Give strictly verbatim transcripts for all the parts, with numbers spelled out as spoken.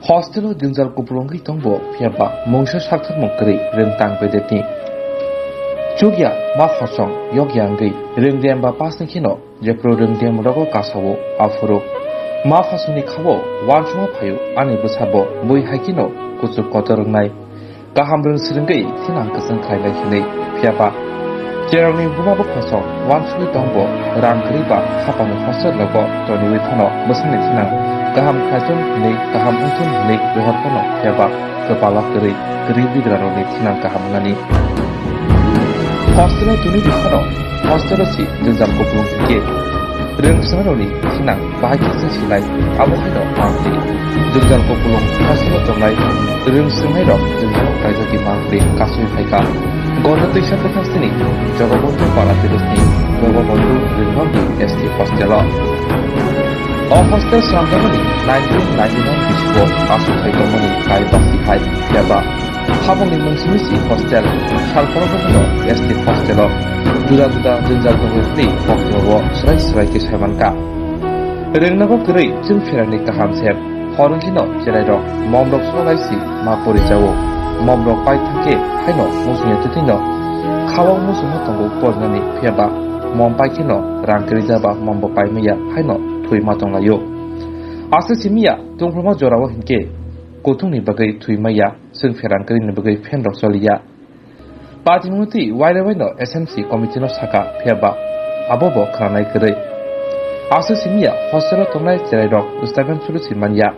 Hostel o jwngjal kupulung wngwi tongbo, phiyaba mungsa saktharmung kwrwi rwng tang bedetni. Chukya ma khosong yokya wngwi rwng demba pasni kheno jephru rwng dem rogo kasao aphuru. Ma khosongni khao uansukma phaio ani bwsabo bui hai kheno kuchuk kotor wngnai. Kaham rwng swrwngwi thinang kwchwng khlailai hinwi phiyaba. Cherokni buma bwkhosong uansugwi tongbo rang kwrwi ba hapani hostel rogo toniwi phano bwswkni thinang kaham khlaithun hinwi kaham wngthun hinwi rohor phano phiyaba kwpalo kwrwi kwrwi bigrarokni thinang kaham wngnani. Hostel o toniwi phano hostel o si jwngjal kupulung hinkhe rwng swrwngrokni thinang bahai khe se sinai, abo haino mangpli. Jwngjal kupulung hostel o tongnai rwng swrwngnairok jwngjal kaijagwi mangpli kasui phaikha. Gonda twisa bwkhak sini Jogobondhu Para Terrace ni Jogobondhu Ringbangdi S T hostel o. O hostel swnamjakmani nineteen ninety-nine bisigo aswk khai tongmani kai basi hai phiyaba. Habangni mungsimi si hostel, salkhorokno S T hostel o juda juda jwngjal tongwi hwnwi koktwmao swrai swrai khe saimankha. Rwngnogo kwrwi chwng pherangni kaham se, hor wngkheno cherairok momrok solai si ma pori chao. Momrok pai thangkhe haino musungya twtwino khawang musungma tongo porinani phiyaba mom pai kheno rang kwrwi jaba mombo pai maya haino thwi ma tonglaio. Aswk simiya tungphrumo jorao hinkhe kuthungni bagwi thwi maya. Chwng pherang kwrwini bagwi fan rok choliya. Patimungtwi waile waino S M C committee no saka phiyaba abo bo khwnanai kwrwi. Aswk simiya hostel o tongnai cherai rok statement solution manya.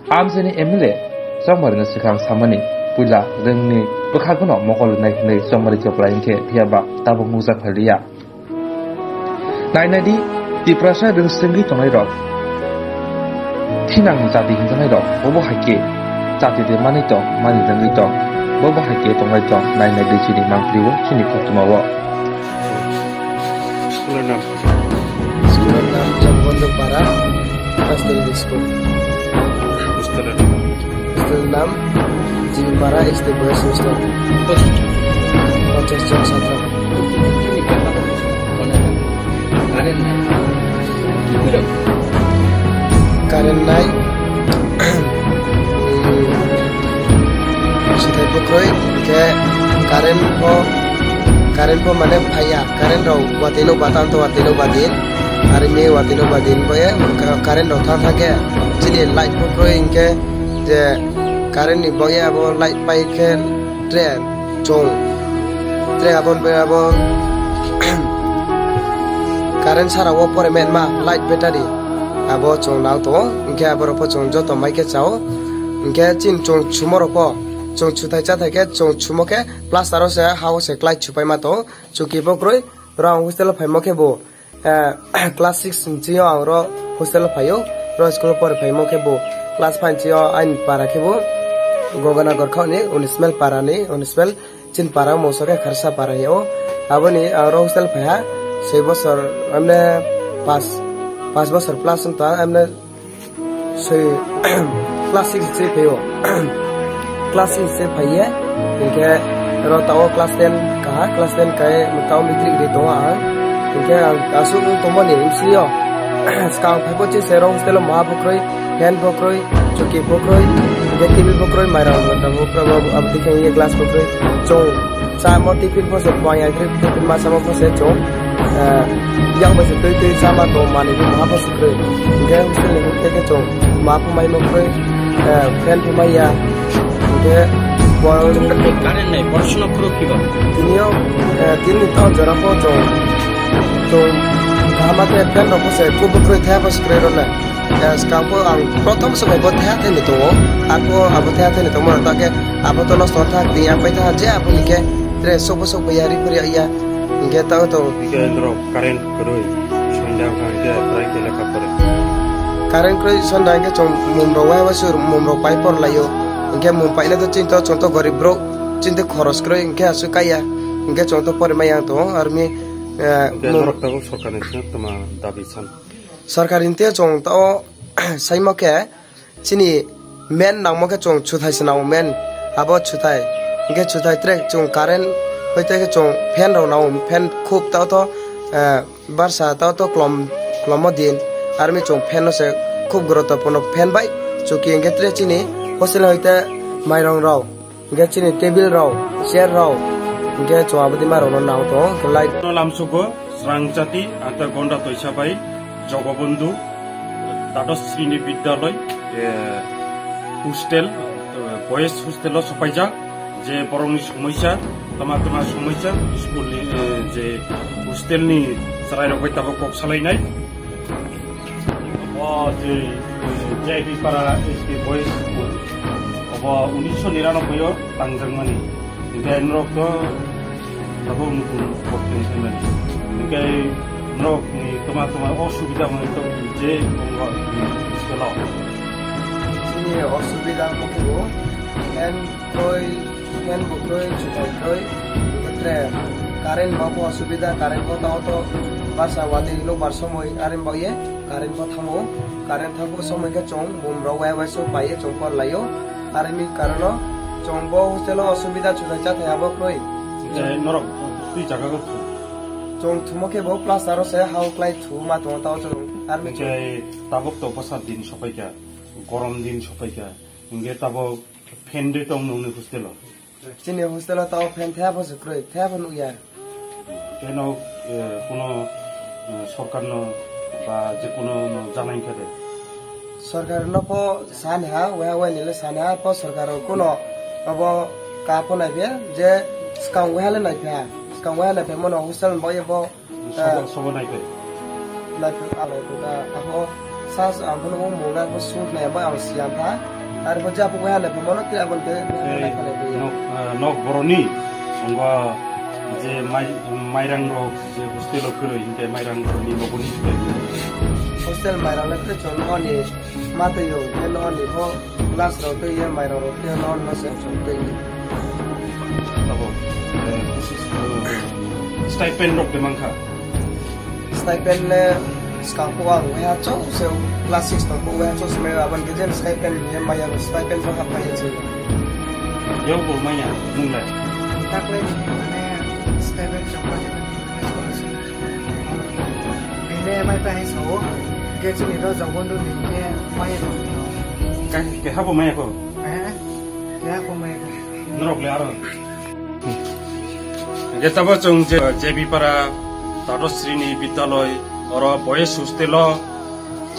Amchaini M L A chongmari no swkang samani puila rwngni bwkhago no mokol rwnai hinwi chongmari chopra hinkhe phiyaba tabuk nukjak phailiya. Nainai di, Tiprasa rwngsengwi tongnairok, thinang jati hinjaknairok, bobo hai khe jati de manwi tong, manwi rwngwi tong, bobo hai khe tongnai tong, nainai di chini mangpili-o, chini koktwma-o. School-ni naam? School-ni naam Jagabandhu Para, First L P School. Hostel-ni naam? Hostel-ni naam Jibipara S T Boys Hostel. Pochis jon chhatro. Current nai. Suthai bukroi, ke current pho, current pho mane phaiya. Current rok watwi no bata, anto watwi no badin. Arimi watwi no badin boye, ka-, current rok thang thang khe chini light bukroi hinkhe je current ni boya abo light pai khe tre chwng tre abon bai abo current sara o pore metma light battery abo chwng nang tongo, hinkhe aborok pho chwng joto mai khe chao, hinkhe chini chwng sumo rok pho chwng suthai chathai khe chwng sumo khe plaster o se ha o se klai supai ma tongo, chuki bo kwrwi rang hostel o phaimo khe bo Eh, class six ni chini ang ro hostel o phaio, ro school o pore phaimo khe bo class five ni chini aini para khe bo Goganagar khao ni Unismel para ni, Unismel chini para o moso khe Kharsa para o. Aboni ang ro hostel phaiha sei bosor, amne pas, pas bosor plus wng tong, amne Soi, class six se phaio. Class six se phaiye, hinkhe ro tao class ten kaha, class ten kai tao matric de tongo ang. Hinkhe ang aswk wng tongmani M C o. Skang phaibo chini se ro hostel o ma bo kwrwi, fan bo kwrwi, chuki bo kwrwi, hinkhe table bo kwrwi, mairang bo kwrwi, abo dikhe hinkhe glass bo kwrwi. Chwng Chamo tiffin pho se buang ya, tiffin ma chamo pho se chwng, eh, yang bai se twi twi chama tong mani bo maha pho se kwrwi. Hinkhe hostel ni hinkhe khe chwng ma pho mai mo kwrwi, eh, fan pho mai ya. Hinkhe bo Chwng tei current nai, porosona phuru khiba. Tini o, eh, tini town jora pho chwng, chwng kaham khe fan rok pho se kubui kwrwi thaya pho se kwrwi rw nai. Eh, skang pho ang prothom se bai bo thaya thani tongo. Arpho abo thaya thani tongma rok ta khe abo to nosto thak tini ang pai thang je abo ni khe tre sok bo sok bo ya ri phuri ya. Hinkhe ta to. Hinkhe norok current kwrwi sonda wngkha hinkhe try khe lekha pore. Current kwrwi sonda hinkhe chwng mum rok wai wai sur mum rok pai por laio. Hinkhe mum paina to chini to chwng to gorib bro chini to khoros kwrwi hinkhe aswk kaiya. Hinkhe chwng to pore mai yang tongo army, eh, hinkhe mum norok tabuk sorkar ni sino toma dabi san. Sorkar ni tei chwng tao saimo khe chini main nangmo khe chwng chuthai se nango main. Abo chuthai. Hinkhe chuthai tre chwng current hoi tei khe chwng fan rok nango. Fan khub tao to, eh, barsa tao to klom, klomo din. Armi chwng fan no se khub guruttopurno fan bai Chuki hwnkhe tre chini hostel hoite mairong rok, hwnkhe chini table rok, chair rok, hwnkhe chwng aboni mairok no nang tongo, hwnkhe light. No lamsugo Srangchati ata Gonda Toisa bai Jogobondhu Dados Srini Bidyaloi, eh, hostel, eh, boys hostel o sopaijak. Je borokni somoisa, tama tama somoisa, school ni, eh, je hostel ni chwrairok bai tabuk kok salainai. O je, eh, J B Para S K Boys School, obo unisho niranobbai o tangjakmani. Hingke norok to tabuk nukung kok tengsaimani. Hingke norok ni tama tama osubida wngwi tong je tongo school o. Chini osubida wngkha bo, and Kroi, fan bo kroi, chutai kroi, tre current bo bo osubida, current bo tao to barsa watwi nokbar somoi current bo ye, current bo thango, current thango somoi khe chwng bum rok wai wai so bai ye chwng por laio, aroni karono chwng bo hostel o osubida chutai chathai abo kroi. Chai norok twi jaga go thu. Chwng thumo khe bo plaster o se hao klai thu ma tongo tao chwng aroni. Chai tabuk to bwsa din sopaikha, gorom din sopaikha, hingke tabuk Fan de tong nungni hostel o? Chini hostel o tao fan thaya bo se kroi, thaya bo nukya. Teno, eh, kuno, eh, sorkar no ba je kuno no janai khe de? Sorkar no po sani ha, weha weha ni le sani ha, po sorkar o kuno abo ka po nai phe, je skang weha le nai phe ha, skang weha nai phe mono hostel bo ye bo Sobo, sobo nai khe. Nai khe, alai khe da, ako sa, sa, ang phano o mungna ko shoot nai, abo ang siyan tha. Ar bo ja, bo ya nai, bo mono kira, bo te, nai khe, nai khe. Nok, ah, nok boroni, ongba je mai, mairang rok, je hostel o kwrwi, hingke mairang boroni, nokoni. Hostel mairang le khe, chon oni, ma twi yo, khe no oni, bo. Class rok tei ye mairang rok tei no no se chwng tei. Abo, eh, stipend rok de mankha. Stipend le skang ko ang ya chok se class six tong ko ya chok se mai abang ke jen stipend ye maya stipend ko hap maya se. Yo bo maya mung le. Tak le ni mane stipend chok maya. Bini M I P hai sao, hingke chini ro Jogobondhu ni hingke maya tong. Kah-, keha bo maya ko? Eh, keha bo maya ko. Norok le aro. Hingke tabo chwng je J B Para Dados Srini Bidyaloi, oro boys hostel o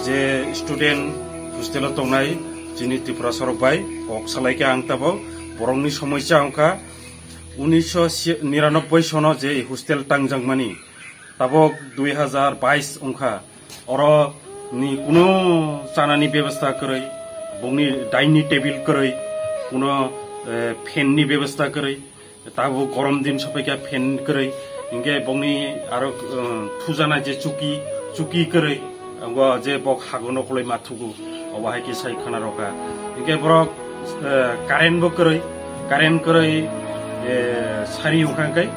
je student hostel o tongnai chini Tripura sorok bai kok salai khe ang tabo borokni somoisa wngkha. Unisho niranobboi sono je hostel tangjakmani, tabok dui hazar bais wngkha. Oro ni kuno chanani bebostha kwrwi, bongni dining table kwrwi, kuno, eh, fan ni bebostha kwrwi, tabok gorom din sopaikha fan kwrwi, hinkhe bongni aro, eh, thujana je chuki, chuki kwrwi. Abo je bok hagono koloi ma thugo, obo hai khe sai khana rokha. Hinkhe borok, eh, current bo kwrwi, current kwrwi, eh, sari wngkha hinkhe,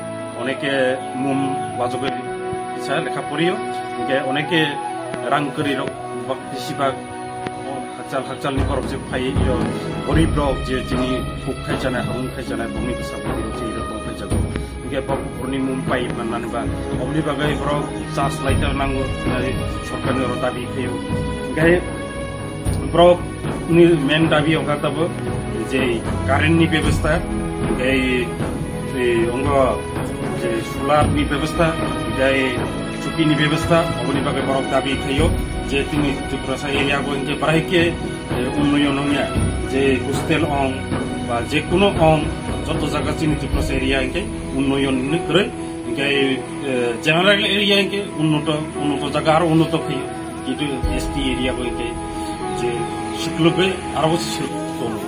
oneke mum bajogwi kisa lekha porio, hinkhe oneke rang kwrwi rok bak bisi bak hakchal hakchal ni borok je phai yo, gorib rok je chini khuk khai chanai, habung khai chanai, bongni bwsa bongni rok je rok khai jago. Hingke bok borokni mum pai manmani ba, oboni bagwi borok chas laita nango hinwi sorkarni oro dabi khaio. Hingke borokni main dabi wngkha tabuk je current ni bebostha, hingke, eh, ongo je solar ni bebostha, hingke chuki ni bebostha, oboni bagwi borok dabi khaio je tini Tiprasa area bo hingke bahai khe eh, unnoyon wngya, je hostel ong ba je kuno ong, joto jaga chini Tiprasa area hinkhe unnoyon hinwi kwrwi, hinkhe, eh, general area hinkhe unnoto, unnoto jaga aro unnoto khaio, kintu S T area bo hinkhe je siklwgwi aro bo siklwk tongo,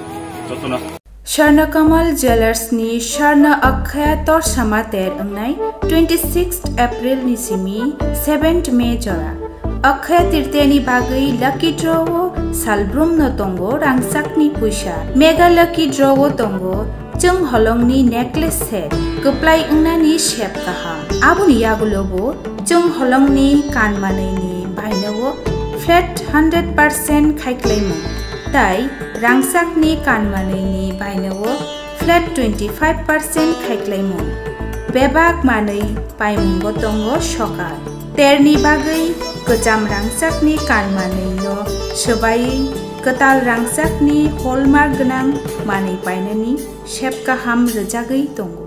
jotono. Swarna Kamal Jewellers ni Swarna Akshaya Torsa Mater wngnai twenty sixth April ni simi seventh May jora. Akshaya Tritiya ni bagwi lucky draw o salbrum no tongo rangchak ni puisa. Mega lucky draw o tongo chwng holong ni necklace set, kwplai wngnani sep kaham. Aboni yagulo bo chwng holong ni kan manwi ni baino o flat hundred percent khaiklaimung, tai rangchak ni kan manwi ni baino o flat twenty five percent khaiklaimung. Bebak manwi paimungbo tongo sokal. Terni bagwi kwcham rangchakni kan manwino swbaiwi Kwtal rangchakni hallmark gwnang manwi painani sep kaham rwjagwi tongo.